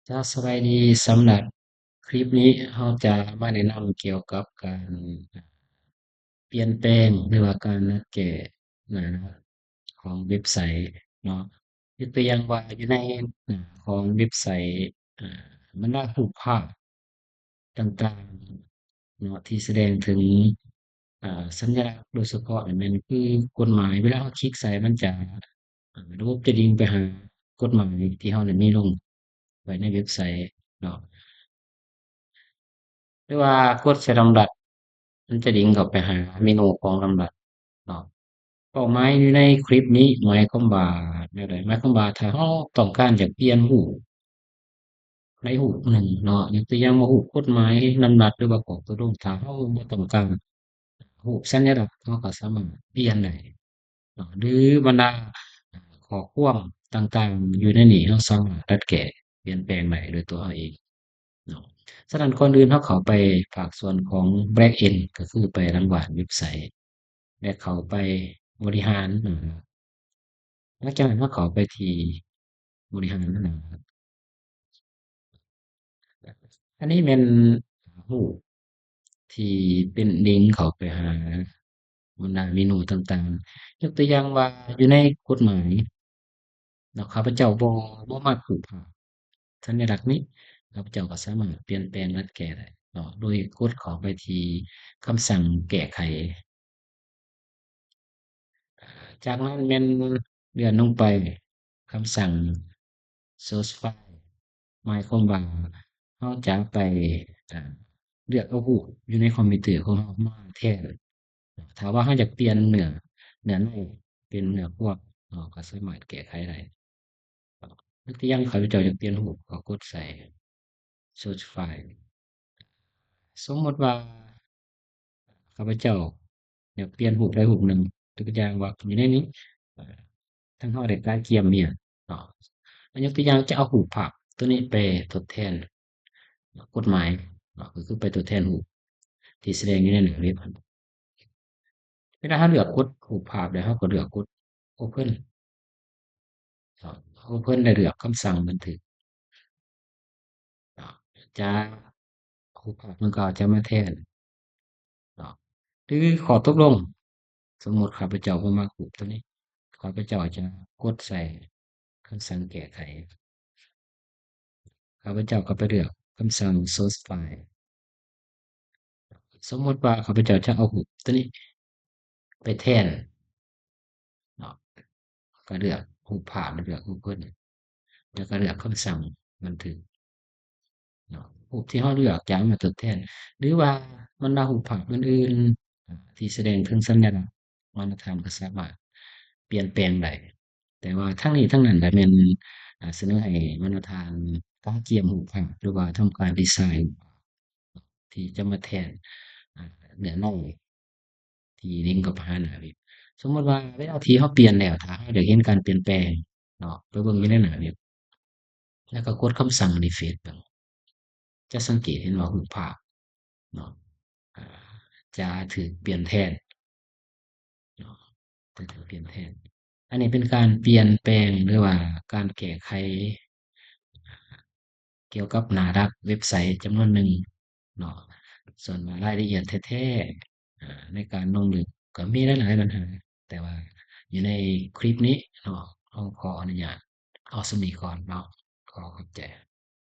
ເຈົ້າ ສະບາຍດີ. ສຳລັບຄລິບນີ້ ເຮົາຈະມາແນະນຳກ່ຽວກັບການປ່ຽນແປງ ຫຼືວ່າການດັດແກ້ໜ້າຂອງເວັບໄຊເນາະ. ຍົກຕົວຢ່າງວ່າ ຢູ່ໃນໜ້າຂອງເວັບໄຊ ອາ ບັນດາຮູບພາບຕ່າງໆເນາະ ທີ່ສະແດງເຖິງ ອາ ສັນຍະລັກ ໂດຍສະເພາະນີ້ແມ່ນຄືກົດໝາຍ. ເວລາເຮົາຄລິກໃສ່ ມັນຈະ ອາ ລະບົບຈະດິງໄປຫາກົດໝາຍທີ່ເຮົາໄດ້ມີລົງໄວ້ໃນເວັບໄຊເນາະ ຫຼືວ່າກົດໃສ່ລຳດັດ ມັນຈະດິງເຂົ້າໄປຫາເມນູຂອງລຳດັດເນາະ. ເປົ້າໝາຍຢູ່ໃນຄລິບນີ້ໝາຍຄວາມວ່າແນວໃດ? ໝາຍຄວາມວ່າຖ້າເຮົາຕ້ອງການຢາກປ່ຽນຮູບໃນຮູບໜຶ່ງເນາະ, ຍົກຕົວຢ່າງວ່າຮູບກົດໝາຍ ລຳດັດ ຫຼືວ່າຂໍ້ຕົກລົງ, ຖ້າເຮົາບໍ່ຕ້ອງການຮູບສັນຍະລັກ ເຮົາກໍສາມາດປ່ຽນໄດ້ເນາະ ຫຼືບັນດາຂໍ້ຄວາມຕ່າງໆຢູ່ໃນນີ້ ເຮົາສາມາດດັດແກ້ປ່ຽນແປງໄດ້ໂດຍຕົວເຮົາເອງ. ເນາະ. ສະນັ້ນ ກ່ອນອື່ນເຮົາເຂົ້າໄປພາກສ່ວນຂອງ Back End ກໍຄືໄປຫຼັງບ້ານເວັບໄຊ ແລະ ເຂົ້າໄປບໍລິຫານໜ້າຮັກ. ຫຼັງຈາກນັ້ນເຮົາເຂົ້າໄປທີ່ບໍລິຫານໜ້າຮັກ. ອັນນີ້ແມ່ນຮູບທີ່ເປັນລິງເຂົ້າໄປຫາ ບັນດາເມນູຕ່າງໆ. ຍົກຕົວຢ່າງວ່າຢູ່ໃນກົດໝາຍເນາະ, ຂ້າພະເຈົ້າບໍ່ ບໍ່ມັກຮູບພາບສັນຍະລັກນີ້, ຂ້າພະເຈົ້າກໍສາມາດປ່ຽນແປງດັດແກ້ໄດ້ເນາະ ໂດຍກົດເຂົ້າໄປທີ່ຄຳສັ່ງແກ້ໄຂ. ຈາກນັ້ນແມ່ນເລື່ອນລົງໄປ ຄຳສັ່ງ Source File ໝາຍຄວາມວ່າເຮົາຈະໄປ ເອີ ເລືອກເອົາຮູບຢູ່ໃນຄອມພິວເຕີຂອງເຮົາມາແທນ. ຖ້າວ່າເຮົາຢາກປ່ຽນເນື້ອ ເນື້ອໃນເປັນເນື້ອພວງເນາະ ກໍສາມາດແກ້ໄຂໄດ້. ຍົກຕົວຢ່າງ ຂ້າພະເຈົ້າຢາກປ່ຽນຮູບ ກໍກົດໃສ່ Source File. ສົມມຸດວ່າ ຂ້າພະເຈົ້າຢາກປ່ຽນຮູບໃດຮູບໜຶ່ງ, ຍົກຕົວຢ່າງວ່າຢູ່ໃນນີ້ ເອີ ທາງເຮົາໄດ້ກະກຽມມາເນາະ, ຍົກຕົວຢ່າງຈະເອົາຮູບພາບຕົວນີ້ໄປທົດແທນກົດໝາຍເນາະ, ກໍຄືໄປທົດແທນຮູບທີ່ສະແດງຢູ່ໃນໜ້າເວັບຫັ້ນ. ເວລາເຮົາເລືອກກົດຮູບພາບແລ້ວ ເຮົາກໍເລືອກກົດ Open ເນາະ, Open ແລ້ວເລືອກຄຳສັ່ງບັນທຶກເນາະ, ຈະ ຮູບພາບດັ່ງກ່າວຈະມາແທນເນາະ ຫຼື ຂໍ້ຕົກລົງ. ສົມມຸດຂ້າພະເຈົ້າບໍ່ມັກຮູບຕົວນີ້, ຂ້າພະເຈົ້າຈະກົດໃສ່ຄຳສັ່ງແກ້ໄຂ. ຂ້າພະເຈົ້າກໍໄປເລືອກຄຳສັ່ງ Source File. ສົມມຸດວ່າຂ້າພະເຈົ້າຈະເອົາຮູບຕົວນີ້ໄປແທນເນາະ, ກໍເລືອກຮູບພາບ ເລືອກຮູບເພິ່ນ ແລ້ວກໍເລືອກຄຳສັ່ງບັນທຶກເນາະ, ຮູບທີ່ເຮົາເລືອກຈະເອົາມາທົດແທນ ຫຼືວ່າບັນດາຮູບພາບອື່ນໆ ອາ ທີ່ສະແດງເຖິງສັນຍະລັກວັດທະນະທຳ ກໍສາມາດປ່ຽນແປງໄດ້. ແຕ່ວ່າທັງນີ້ທັງນັ້ນກໍແມ່ນ ອາ ສະເໜີໃຫ້ບັນດາທ່ານກະກຽມຮູບພາບ ຫຼືວ່າທຳການດີໄຊນ໌ທີ່ຈະມາແທນ ອາ ເນື້ອໃນທີ່ລິງເຂົ້າໄປຫາໜ້າເວັບ. ສົມມຸດວ່າເວລາທີ່ເຮົາປ່ຽນແລ້ວ ຖ້າເຮົາຢາກເຫັນການປ່ຽນແປງເນາະ ໄປເບິ່ງຢູ່ໃນໜ້າເວັບ ແລ້ວກໍກົດຄຳສັ່ງ refresh ເບິ່ງ ຈະສັງເກດເຫັນວ່າຮູບພາບເນາະ ອາ ຈະຖືກປ່ຽນແທນເນາະ ຈະຖືກປ່ຽນແທນ. ອັນນີ້ເປັນການປ່ຽນແປງ ຫຼືວ່າການແກ້ໄຂກ່ຽວກັບໜ້າຮັກເວັບໄຊຈຳນວນໜຶ່ງເນາະ. ສ່ວນວ່າລາຍລະອຽດແທ້ໆ ອາ ໃນການລົງເລິກກໍມີຫຼາຍໆບັນຫາ, ແຕ່ວ່າຢູ່ໃນຄລິບນີ້ເນາະ ເຮົາຂໍອະນຸຍາດເອົາສ່ຳນີ້ກ່ອນເນາະ. ຂໍຂອບໃຈ.